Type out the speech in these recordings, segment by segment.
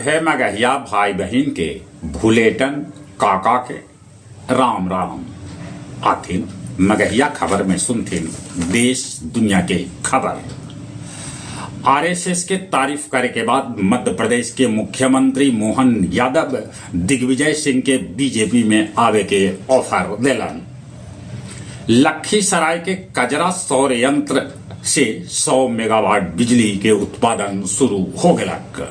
सभे मगहिया भाई बहिन के भुलेटन काका के राम राम। आथिन मगहिया खबर में सुनथिन देश दुनिया के खबर। आरएसएस के तारीफ करे के बाद मध्य प्रदेश के मुख्यमंत्री मोहन यादव दिग्विजय सिंह के बीजेपी में आवे के ऑफर देलन। लखीसराय के कजरा सौर यंत्र से 100 मेगावाट बिजली के उत्पादन शुरू हो गेलक।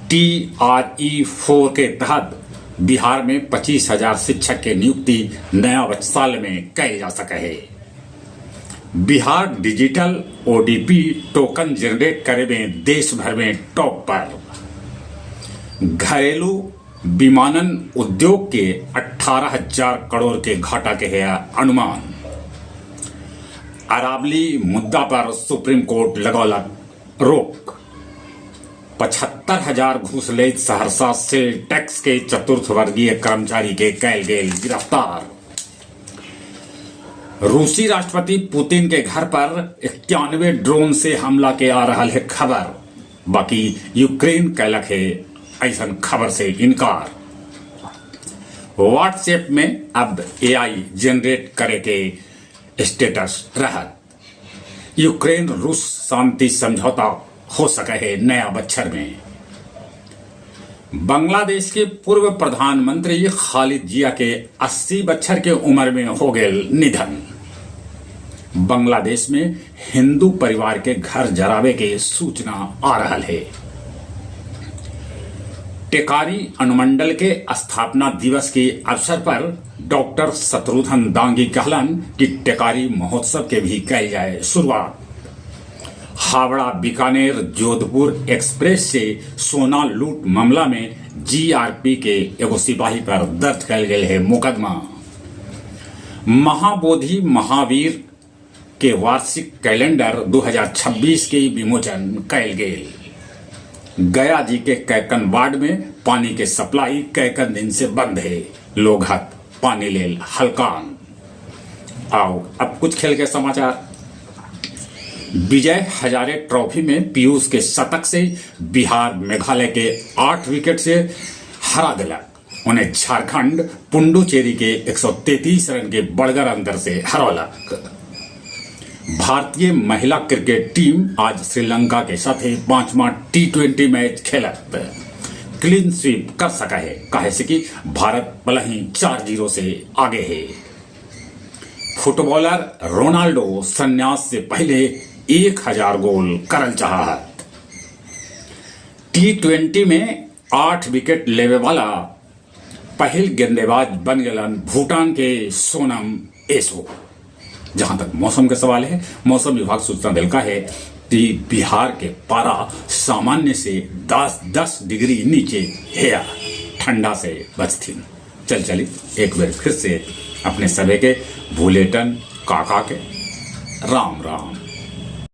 टीआरई 4 के तहत बिहार में 25,000 शिक्षक के नियुक्ति नया साल में कैल जा सके हे। Bihar digital OTP token generate करे में देश भर में टॉप पर। घरेलू विमानन उद्योग के 18,000 करोड़ के घाटा के है अनुमान। अरावली मुद्दा पर सुप्रीम कोर्ट लगौलक रोक। 75,000 घूस लैत सहरसा सेल टैक्स के चतुर्थ वर्गीय कर्मचारी के कैल गेल गिरफ्तार। रूसी राष्ट्रपति पुतिन के घर पर 91 ड्रोन से हमला के आ रहा है खबर, बाकी यूक्रेन कैलक है ऐसा खबर से इनकार। व्हाट्सएप में अब एआई जनरेट करे के स्टेटस रहत। यूक्रेन रूस शांति समझौता हो सके है नया बच्छर में। बांग्लादेश के पूर्व प्रधानमंत्री खालिद जिया के 80 बच्छर के उम्र में हो गए निधन। बांग्लादेश में हिंदू परिवार के घर जरावे के सूचना आ रहा है। टेकारी अनुमंडल के स्थापना दिवस के अवसर पर डॉक्टर शत्रुघ्न दांगी कहलन कि टेकारी महोत्सव के भी कैल जाए शुरुआत। हावड़ा बीकानेर जोधपुर एक्सप्रेस से सोना लूट मामला में जीआरपी के एगो सिपाही पर दर्ज कैल गेल है मुकदमा। महाबोधि महावीर के वार्षिक कैलेंडर 2026 के विमोचन कैल गेल। गया जी के कैकन वार्ड में पानी के सप्लाई कैकन दिन से बंद है, लोग हथ पानी लेल हलकान। आओ अब कुछ खेल के समाचार। विजय हजारे ट्रॉफी में पीयूष के शतक से बिहार मेघालय के 8 विकेट से हरा दिलक। उन्हें झारखंड पुडुचेरी के 133 रन के बड़गर अंतर से हरौलक। भारतीय महिला क्रिकेट टीम आज श्रीलंका के साथ पांचवा टी20 मैच खेलत। क्लीन स्वीप कर सका है, काहे से कि भारत पलही 4-0 से आगे है। फुटबॉलर रोनाल्डो संन्यास से पहले 1000 गोल करल चाहत। टी20 में 8 विकेट लेवे वाला पहिल गेंदेबाज बन गलन भूटान के सोनम एसो। जहां तक मौसम के सवाल है, मौसम विभाग सूचना दिलका है कि बिहार के पारा सामान्य से 10 10 डिग्री नीचे है, ठंडा से बचथिन। चल चली, एक बार फिर से अपने सभी के भूलेटन काका के राम राम।